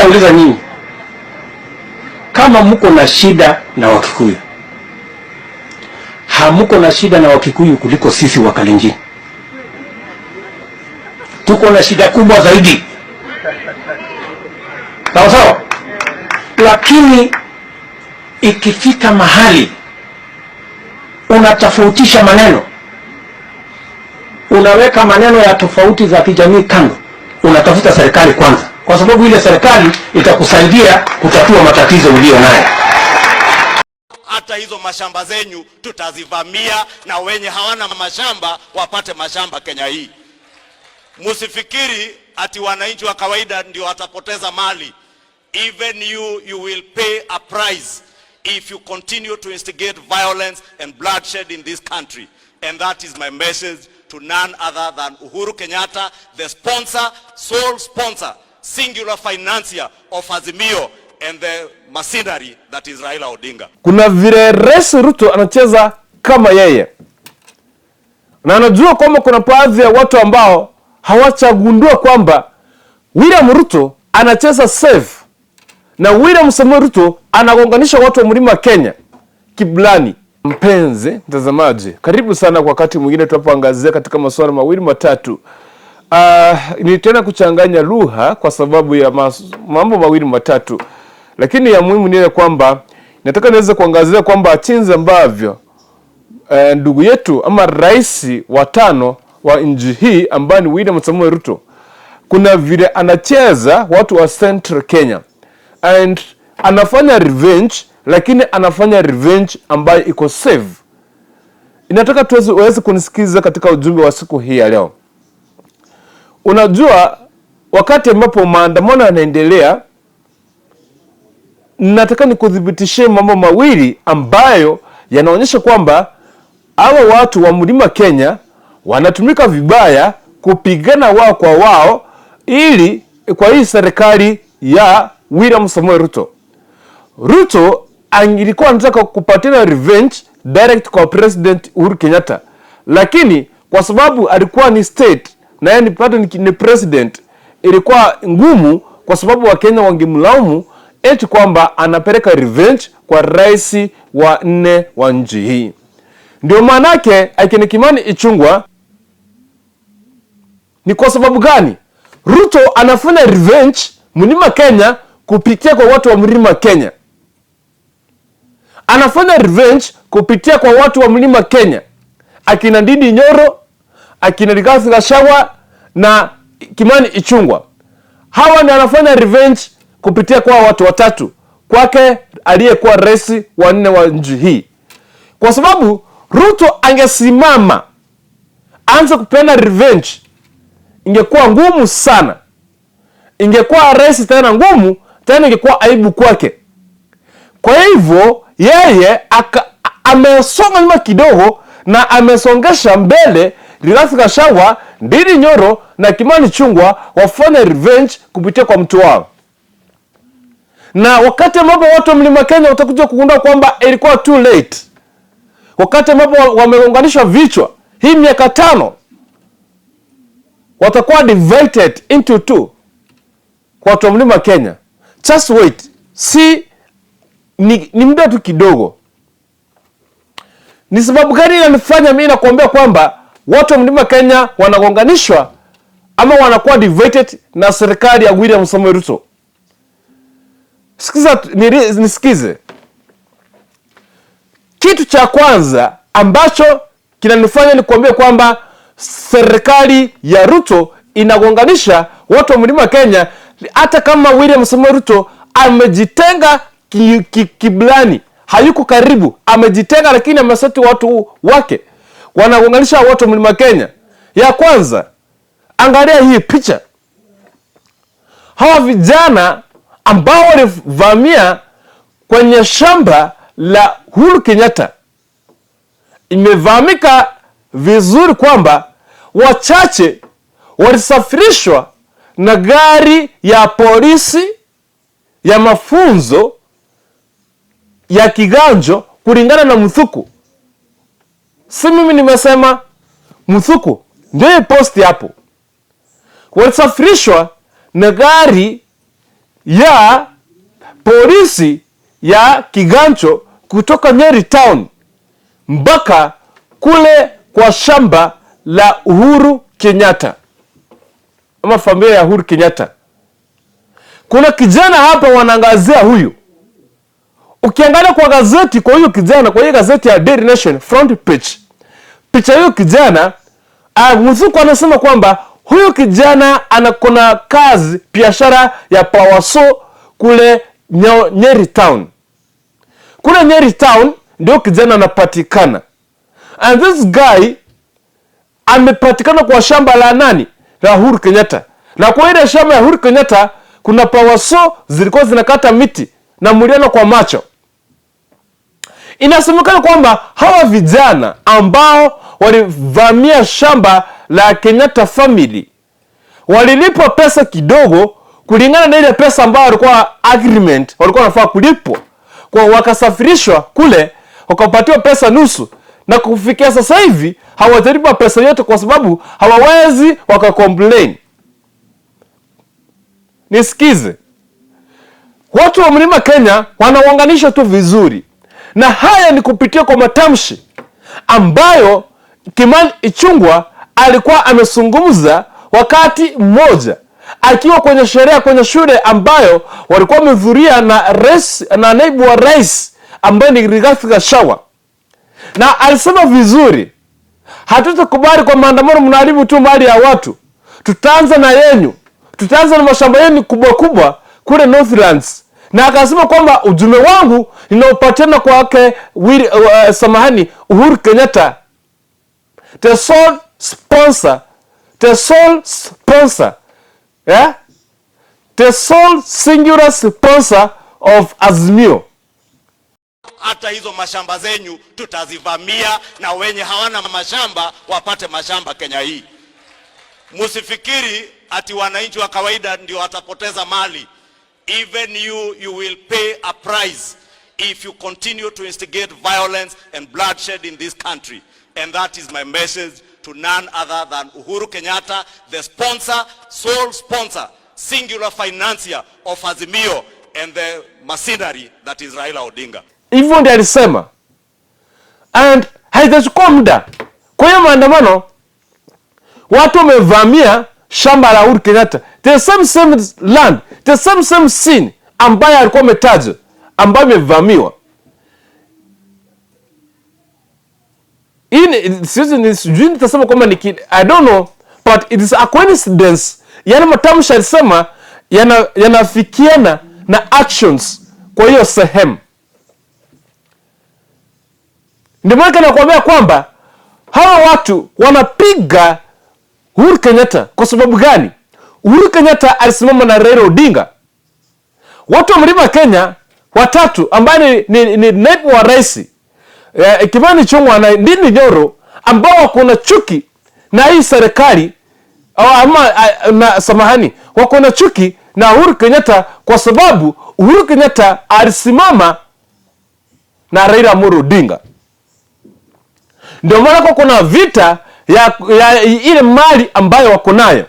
Nauliza nyinyi, kama mko na shida na Wakikuyu, hamuko na shida na Wakikuyu kuliko sisi Wakalenjin? Tuko na shida kubwa zaidi, sawa sawa. Lakini ikifika mahali unatofautisha maneno, unaweka maneno ya tofauti za kijamii kando, unatafuta serikali kwanza, kwa sababu ile serikali itakusaidia kutatua matatizo uliyo nayo. Hata hizo mashamba zenyu tutazivamia, na wenye hawana mashamba wapate mashamba Kenya hii. Msifikiri ati wananchi wa kawaida ndio watapoteza mali. Even you, you will pay a price if you continue to instigate violence and bloodshed in this country. And that is my message to none other than Uhuru Kenyatta, the sponsor, sole sponsor, singular financier of Azimio and the machinery that is Raila Odinga. Kuna vile Rais Ruto anacheza kama yeye, na anajua kwamba kuna baadhi ya watu ambao hawachagundua kwamba William Ruto anacheza safe na William Samoei Ruto anagonganisha watu wa mlima Kenya kiblani. Mpenzi mtazamaji, karibu sana kwa wakati mwingine tunapoangazia katika masuala mawili matatu. Ni tena kuchanganya lugha kwa sababu ya mambo mawili matatu, lakini ya muhimu ni ile kwamba nataka niweze kuangazia kwamba jinsi ambavyo ndugu yetu ama rais wa tano wa nchi hii ambaye ni William Samoei Ruto, kuna vile anacheza watu wa Central Kenya and anafanya revenge, lakini anafanya revenge ambayo iko safe. Inataka tuweze uweze kunisikiza katika ujumbe wa siku hii ya leo. Unajua, wakati ambapo maandamano yanaendelea, nataka nikuthibitishie mambo mawili ambayo yanaonyesha kwamba hawa watu wa mlima Kenya wanatumika vibaya kupigana wao kwa wao ili kwa hii serikali ya William Samoei Ruto. Ruto angilikuwa anataka kupatiana revenge direct kwa President Uhuru Kenyatta, lakini kwa sababu alikuwa ni state na yeye ni bado ni president, ilikuwa ngumu kwa sababu Wakenya wangemlaumu eti kwamba anapeleka revenge kwa rais wa nne wa nchi hii. Ndio maanake akina Kimani Ichung'wah, ni kwa sababu gani Ruto anafanya revenge mlima Kenya kupitia kwa watu wa mlima Kenya? Anafanya revenge kupitia kwa watu wa mlima Kenya, akina Ndindi Nyoro, akina Rigathi Gachagua na Kimani Ichung'wah. Hawa ni anafanya revenge kupitia kwa watu watatu kwake aliyekuwa rais wa nne wa nchi hii, kwa sababu Ruto angesimama anze kupeana revenge, ingekuwa ngumu sana, ingekuwa rais tena ngumu tena, ingekuwa aibu kwake. Kwa hivyo yeye amesonga nyuma kidogo na amesongesha mbele Rigathi Gachagua, Ndindi Nyoro na Kimani Ichung'wah wafanye revenge kupitia kwa mtu wao, na wakati ambapo watu wa mlima Kenya watakuja kugundua kwamba ilikuwa too late, wakati ambapo wameunganishwa vichwa hii miaka 5 watakuwa divided into two kwa watu wa mlima Kenya. Just wait, si ni muda tu kidogo. Ni sababu gani inanifanya mimi nakuambia kwamba watu wa mlima Kenya wanagonganishwa ama wanakuwa divided na serikali ya William Samoei Ruto? Sikiza, nisikize. Kitu cha kwanza ambacho kinanifanya nikuambie kwamba serikali ya Ruto inagonganisha watu wa mlima Kenya, hata kama William Samoei Ruto amejitenga kiblani, hayuko karibu, amejitenga, lakini ameseti watu wake wanagonganisha watu wa mlima Kenya. Ya kwanza, angalia hii picha, hawa vijana ambao walivamia kwenye shamba la Uhuru Kenyatta, imevamika vizuri kwamba wachache walisafirishwa na gari ya polisi ya mafunzo ya Kiganjo kulingana na Muthuku. Si mimi nimesema, Muthuku ndio posti hapo. Walisafirishwa na gari ya polisi ya Kiganjo kutoka Nyeri Town mpaka kule kwa shamba la Uhuru Kenyatta ama familia ya Uhuru Kenyatta. Kuna kijana hapa wanaangazia huyu. Ukiangalia kwa gazeti, kwa huyu kijana, kwa hiyo gazeti ya Daily Nation front page, picha hiyo kijana, Muthuku anasema kwamba huyu kijana anakona kazi biashara ya power saw kule Nyeri Town. Kule Nyeri Town ndio kijana anapatikana, and this guy amepatikana kwa shamba la nani? La Uhuru Kenyatta. Na kwa ile shamba ya Uhuru Kenyatta kuna power saw zilikuwa zinakata miti na mliona kwa macho. Inasemekana kwamba hawa vijana ambao walivamia shamba la Kenyatta family walilipwa pesa kidogo kulingana na ile pesa ambayo walikuwa agreement, walikuwa wanafaa kulipwa kwa, wakasafirishwa kule wakapatiwa pesa nusu, na kufikia sasa hivi hawajalipwa pesa yote kwa sababu hawawezi wakacomplain. Nisikize, watu wa Mlima Kenya wanaunganisha tu vizuri, na haya ni kupitia kwa matamshi ambayo Kimani Ichung'wah alikuwa amezungumza wakati mmoja akiwa kwenye sherehe kwenye shule ambayo walikuwa wamehudhuria na rais, na naibu wa rais ambaye ni Rigathi Gachagua, na alisema vizuri, hatutakubali kwa maandamano mnaharibu tu mali ya watu, tutaanza na yenyu, tutaanza na mashamba yenu kubwa kubwa kule Northlands. Na akasema kwamba ujumbe wangu ninaopatiana kwake samahani, Uhuru Kenyatta, the sole sponsor, the sole sponsor, yeah? The sole singular sponsor of Azimio. Hata hizo mashamba zenyu tutazivamia, na wenye hawana mashamba wapate mashamba Kenya hii. Musifikiri ati wananchi wa kawaida ndio watapoteza mali. Even you, you will pay a price if you continue to instigate violence and bloodshed in this country. And that is my message to none other than Uhuru Kenyatta, the sponsor, sole sponsor, singular financier of Azimio and the machinery that is Raila Odinga. Hivyo ndio alisema, and haitachukua muda. Kwa hiyo maandamano, watu wamevamia shamba la Uhuru Kenyatta, the same same land, the same same scene ambayo alikuwa ametaja, ambayo imevamiwa. Hii sijui nitasema kwamba ni, I don't know, but it is a coincidence. Yani matamshi alisema yanafikiana na actions kwa hiyo sehemu. Ndio maana nakwambia kwamba hawa watu wanapiga Uhuru Kenyatta kwa sababu gani? Uhuru Kenyatta alisimama na Raila Odinga. Watu wa Mlima Kenya watatu ambaye ni naibu wa rais, Kimani Ichung'wah na Ndindi Nyoro, ambao wako na chuki na hii serikali ama na, samahani, wako na chuki na Uhuru Kenyatta kwa sababu Uhuru Kenyatta alisimama na Raila Amolo Odinga. Ndio maana kuna vita ya ile mali ambayo wako nayo.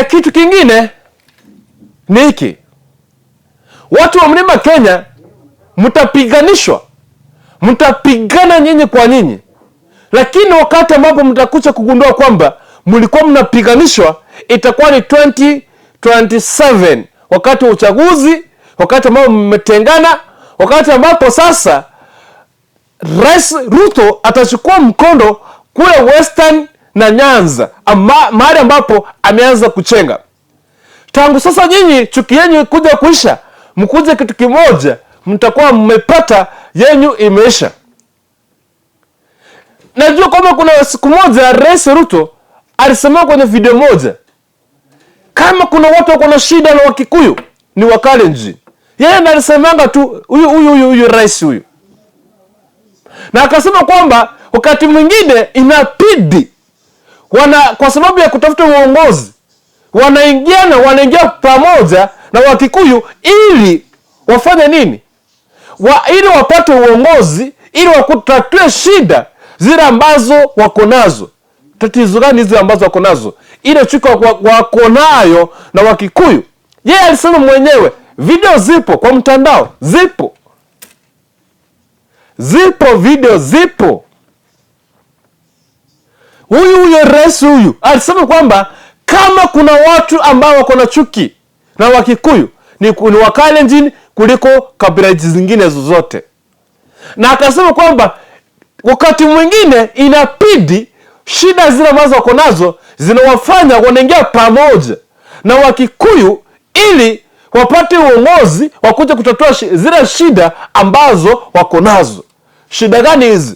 Kitu kingine ni hiki. Watu wa Mlima Kenya mtapiganishwa, mtapigana nyinyi kwa nyinyi, lakini wakati ambapo mtakuja kugundua kwamba mlikuwa mnapiganishwa itakuwa ni 2027, wakati wa uchaguzi, wakati ambapo mmetengana, wakati ambapo sasa Rais Ruto atachukua mkondo kule Western na Nyanza, mahali ambapo ameanza kuchenga. Tangu sasa nyinyi chuki yenyu kuja kuisha, mkuje kitu kimoja, mtakuwa mmepata yenyu imeisha. Najua kwamba kuna siku moja Rais Ruto alisema kwenye video moja, kama kuna watu wako na shida na Wakikuyu ni Wakalenjin. Yeye ndiye alisemanga tu huyu huyu huyu huyu rais huyu. Na akasema kwamba wakati mwingine inabidi kwa sababu ya kutafuta uongozi wanaingia pamoja na Wakikuyu ili wafanye nini? Ili wapate uongozi, ili wakutatue shida zile ambazo wako nazo. Tatizo gani hizo ambazo wako nazo? Ile chuki wako nayo na Wakikuyu. Yeye alisema mwenyewe, video zipo kwa mtandao, zipo. Zipo video, zipo. Huyu huyo rais huyu alisema kwamba kama kuna watu ambao wako na chuki na Wakikuyu ni Wakalenjin kuliko kabila zingine zozote. Na akasema kwamba wakati mwingine inabidi shida zile ambazo wako nazo zinawafanya wanaingia pamoja na Wakikuyu ili wapate uongozi wa kuja kutatua zile shida ambazo wako nazo. Shida gani hizi?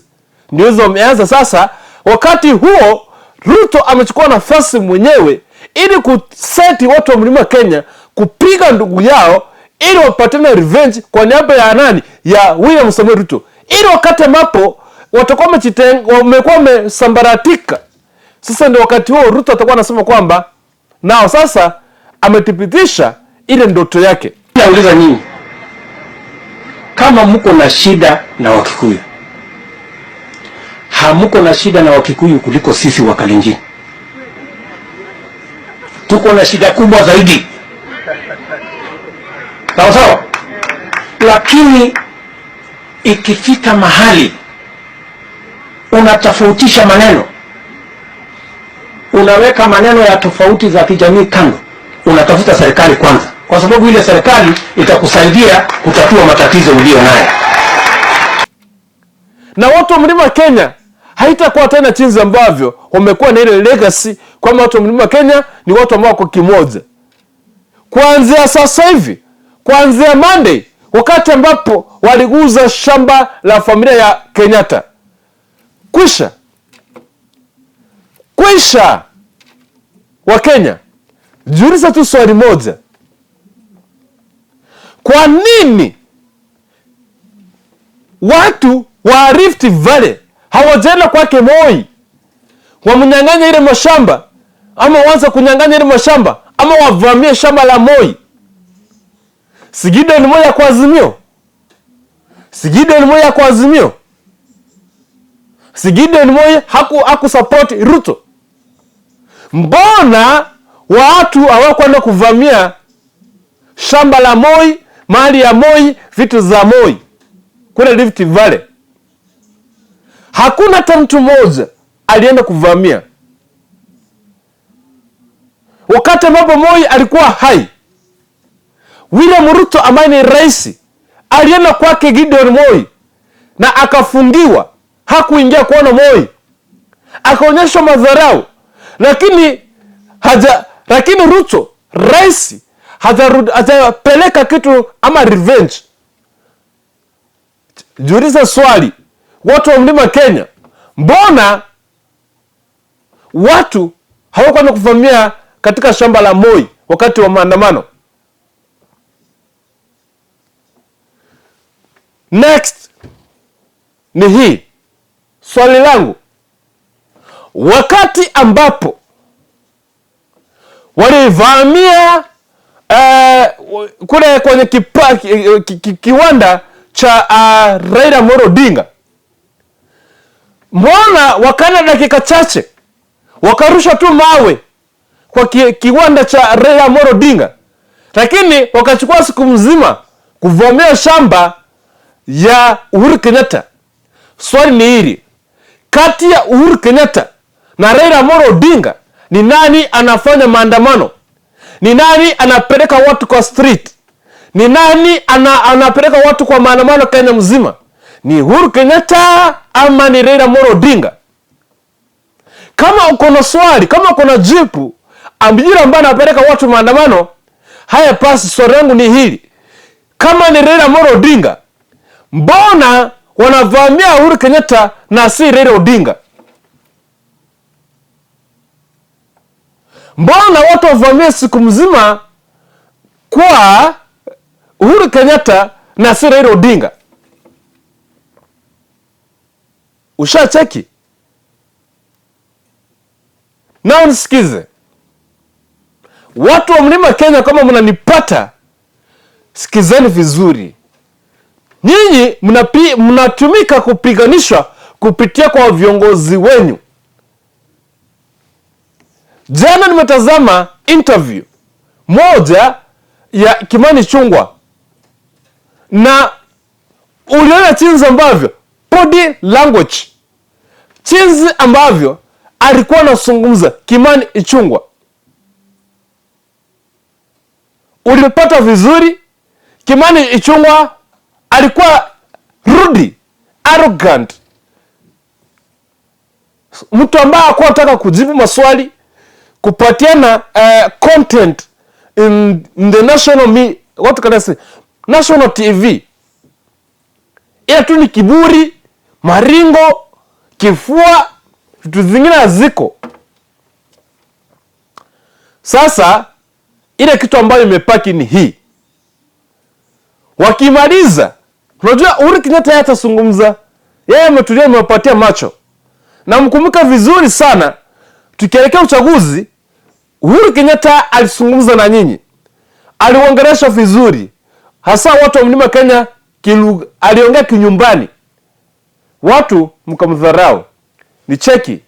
Ndio hizo wameanza sasa. Wakati huo Ruto amechukua nafasi mwenyewe ili kuseti watu wa Mlima Kenya kupiga ndugu yao ili wapatane revenge kwa niaba ya nani? Ya William Samoei Ruto. Ili wakati ambapo watakuwa wamekuwa wamesambaratika. Sasa ndio wakati huo Ruto atakuwa anasema kwamba nao sasa amethibitisha ile ndoto yake. Nauliza nyinyi, kama mko na shida na Wakikuyu, hamuko na shida na Wakikuyu kuliko sisi wa Kalenjin? Tuko na shida kubwa zaidi. Sawa sawa? Lakini ikifika mahali unatofautisha maneno, unaweka maneno ya tofauti za kijamii kando, unatafuta serikali kwanza, kwa sababu ile serikali itakusaidia kutatua matatizo ulio nayo. Na watu wa Mlima Kenya haitakuwa tena jinsi ambavyo wamekuwa na ile legacy kwamba watu wa Mlima Kenya ni watu ambao wako kimoja. Kuanzia sasa hivi, kuanzia Monday, wakati ambapo waliguza shamba la familia ya Kenyatta, kwisha kwisha. Wa Kenya, jiulize tu swali moja: kwa nini watu wa Rift Valley hawajaenda kwake Moi wamnyang'anya ile mashamba, ama waanza kunyang'anya ile mashamba, ama wavamie shamba la Moi? Si Gideon Moi kwa Azimio? Si Gideon Moi kwa Azimio? Si Gideon Moi haku support Ruto? Mbona watu hawakwenda kuvamia shamba la Moi, mali ya Moi, vitu za Moi kule Rift Valley? Hakuna hata mtu mmoja alienda kuvamia. Wakati ambapo Moi alikuwa hai, William Ruto ambaye ni rais alienda kwake Gideon Moi na akafungiwa, hakuingia kuona Moi, akaonyeshwa madharau, lakini Ruto rais hajapeleka kitu ama revenge. Jiulize swali, watu wa Mlima Kenya, mbona watu hawakwenda kuvamia katika shamba la Moi wakati wa maandamano? Next ni hii swali langu, wakati ambapo walivamia kule kwenye kiwanda cha Raila Amolo Odinga, mbona wakana dakika chache wakarusha tu mawe kwa kiwanda cha Raila Amolo Odinga, lakini wakachukua siku mzima kuvamia shamba ya Uhuru Kenyatta? Swali ni hili: kati ya Uhuru Kenyatta na Raila Amolo Odinga, ni nani anafanya maandamano? Ni nani anapeleka watu kwa street? Ni nani anapeleka watu kwa maandamano Kenya mzima? Ni Uhuru Kenyatta ama ni Raila Amolo Odinga? Kama uko na swali, kama uko na jibu ambijira ambaye anapeleka watu maandamano haya, pasi swali langu ni hili: kama ni Raila Amolo Odinga, mbona wanavamia Uhuru Kenyatta na si Raila Odinga? Mbona watu wavamia siku mzima kwa Uhuru Kenyatta na si Raila Odinga? Ushacheki? Na unisikize, watu wa Mlima Kenya, kama mnanipata, sikizeni vizuri. Nyinyi mnatumika kupiganishwa kupitia kwa viongozi wenyu. Jana nimetazama interview moja ya Kimani Ichung'wah na uliona jinsi ambavyo body language, jinsi ambavyo alikuwa anazungumza Kimani Ichung'wah, ulipata vizuri. Kimani Ichung'wah alikuwa rude, arrogant, mtu ambaye hakuwa anataka kujibu maswali, kupatiana content in the national me, what can I say, national TV, ila tu ni kiburi, maringo, kifua, vitu zingine haziko. Sasa ile kitu ambayo imepaki ni hii, wakimaliza, unajua Uhuru Kenyatta yeye atazungumza, yeye ametulia, amewapatia macho, na mkumbuka vizuri sana, tukielekea uchaguzi, Uhuru Kenyatta alizungumza na nyinyi, aliongelesha vizuri, hasa watu wa Mlima Kenya aliongea kinyumbani, watu mkamdharau. Ni cheki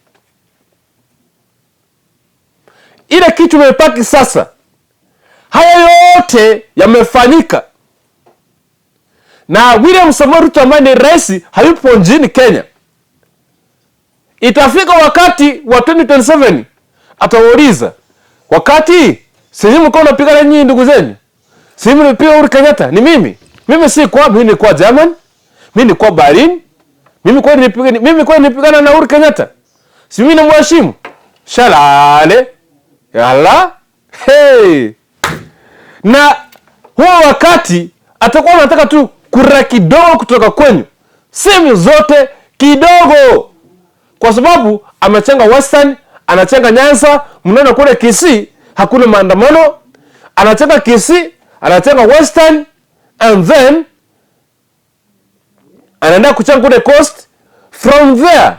ile kitu imepaki sasa. Haya yote yamefanyika na William Samoei Ruto ambaye ni rais hayupo nchini Kenya. Itafika wakati wa 2027 atawauliza, wakati sisi mlikuwa mnapigana nyinyi ndugu zenu, sisi mlipiga Uhuru Kenyatta, ni mimi. Mimi si kwa mimi nilikuwa German, mimi nilikuwa Berlin, mimi kwa nilipigana na Uhuru Kenyatta. Si mimi namheshimu. Shalale. Yala. Hey. Na huo wakati atakuwa anataka tu kura kidogo kutoka kwenyu, sehemu zote kidogo, kwa sababu amechenga Western, anachenga Nyanza. Mnaona kule Kisii hakuna maandamano, anachenga Kisii, anachenga Western and then anaenda kuchenga kule Coast. From there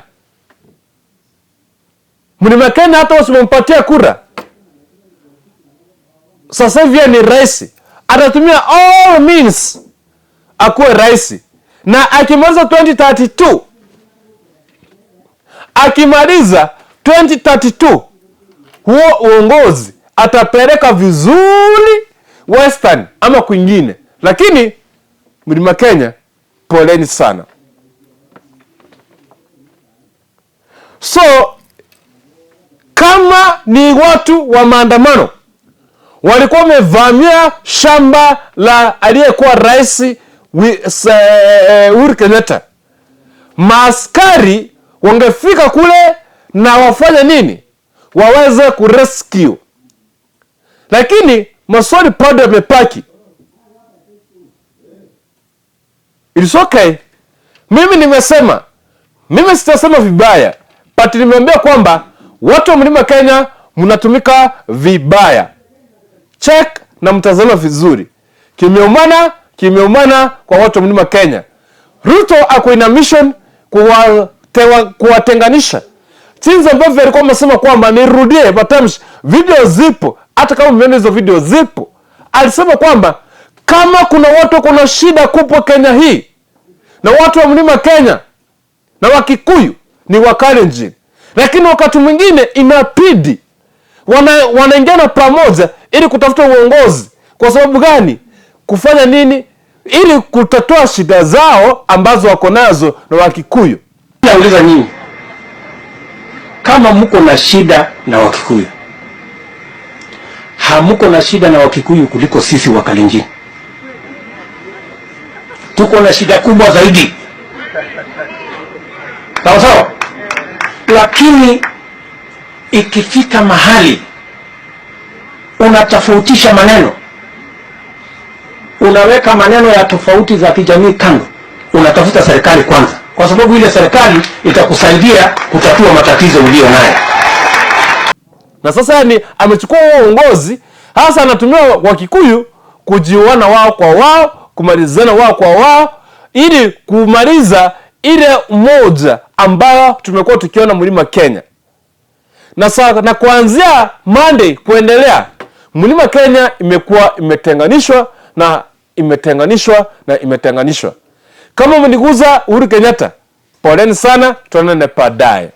Mlima Kenya hata wasipompatia kura, sasa hivi ni rais, atatumia all means akuwe rais, na akimaliza 2032, akimaliza 2032 huo uongozi atapeleka vizuri Western ama kwingine, lakini Mlima Kenya, poleni sana. So kama ni watu wa maandamano walikuwa wamevamia shamba la aliyekuwa rais Uhuru Kenyatta, maaskari wangefika kule na wafanye nini? Waweze kurescue, lakini maswali bado yamepaki. It's okay. Mimi nimesema, mimi sitasema vibaya, but nimeambia kwamba watu wa Mlima Kenya mnatumika vibaya. Check na mtazama vizuri. Kimeumana, kimeumana kwa watu wa Mlima Kenya. Ruto ako in a mission kuwatenganisha. Jinsi ambavyo alikuwa amesema kwamba, nirudie matamshi, video zipo, hata kama mmeona hizo video zipo. Alisema kwamba kama kuna watu kuna shida kubwa Kenya hii na watu wa Mlima Kenya na Wakikuyu ni Wakalenjin, lakini wakati mwingine inabidi wanaingiana pamoja ili kutafuta uongozi. Kwa sababu gani? Kufanya nini? Ili kutatua shida zao ambazo wako nazo na Wakikuyu. Nauliza nyinyi, kama mko na shida na Wakikuyu, hamuko na shida na Wakikuyu kuliko sisi Wakalenjin? Tuko na shida kubwa zaidi, sawa sawa. Lakini ikifika mahali unatofautisha maneno, unaweka maneno ya tofauti za kijamii kando, unatafuta serikali kwanza, kwa sababu ile serikali itakusaidia kutatua matatizo ulio nayo. Na sasa yani amechukua huo uongozi hasa anatumia Wakikuyu kujiuana wao kwa wao, kumalizana wao kwa wao, ili kumaliza ile moja ambayo tumekuwa tukiona Mlima Kenya. Na kuanzia Monday kuendelea, Mlima Kenya imekuwa imetenganishwa na imetenganishwa na imetenganishwa. Kama mliguza Uhuru Kenyatta, poleni sana, tuonane baadaye.